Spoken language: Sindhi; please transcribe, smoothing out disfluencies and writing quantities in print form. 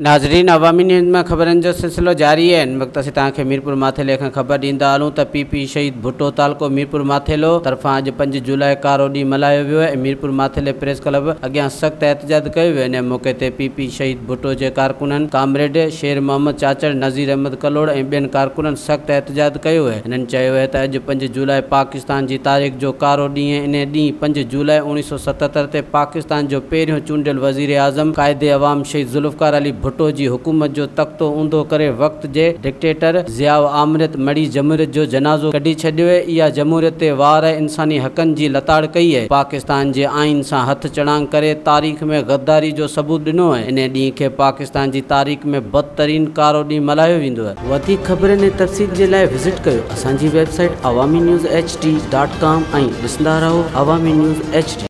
ناظرين عوامي نيوز ۾ خبرن جو سلسلو جاري آهي. هن وقت اسين توهان کي ميرپور ماٿيلي کان خبر ڏيندا هلون ته پي پي شهيد ڀٽو تعلقو ميرپور ماٿيلو طرفان اڄ 5 جولاء ڪارو ڏينهن ملهايو ويو ۽ ميرپور ماٿيلي پريس ڪلب اڳيان سخت احتجاج ڪيو ويو. ان موقعي تي پي پي شهيد ڀٽو جي ڪارڪنن ڪامريڊ شير محمد چاچڙ، نذير احمد ڪلوڙ ۽ ٻين ڪارڪنن سخت احتجاج ڪيو. هنن چيو ته اڄ 5 جولاء پاڪستان جي تاريخ جو ڪارو ڏينهن انهي ڏينهن 5 جولاء 1977 تي پاڪستان جو پهريون چونڊيل وزيراعظم قائد عوام شهيد ذوالفقار علي ڀٽو جي حڪومت جو تختو اونڌو ڪري وقت جي ڊڪٽيٽر ضياء آمريت مڙهي جمهوريت جو جنازو ڪڍي ڇڏيو اها جمهوريت تي وار ۽ انساني حقن جي لتاڙ ڪئي پاڪستان جي آئين سان هٿ چڙانگ ڪري تاريخ ۾ غداري جو ثبوت ڏنو انهي ڏينهن کي پاڪستان جي تاريخ ۾ بدترين ڪارو ڏينهن ملهايو ويندو. وڌيڪ خبرن ۽ تفصيل جي لاء وزٽ ڪيو اسان جي website Awami news H D dot com ۽ ڏسندا رهو عوامي نيوز ايڇ ڊي.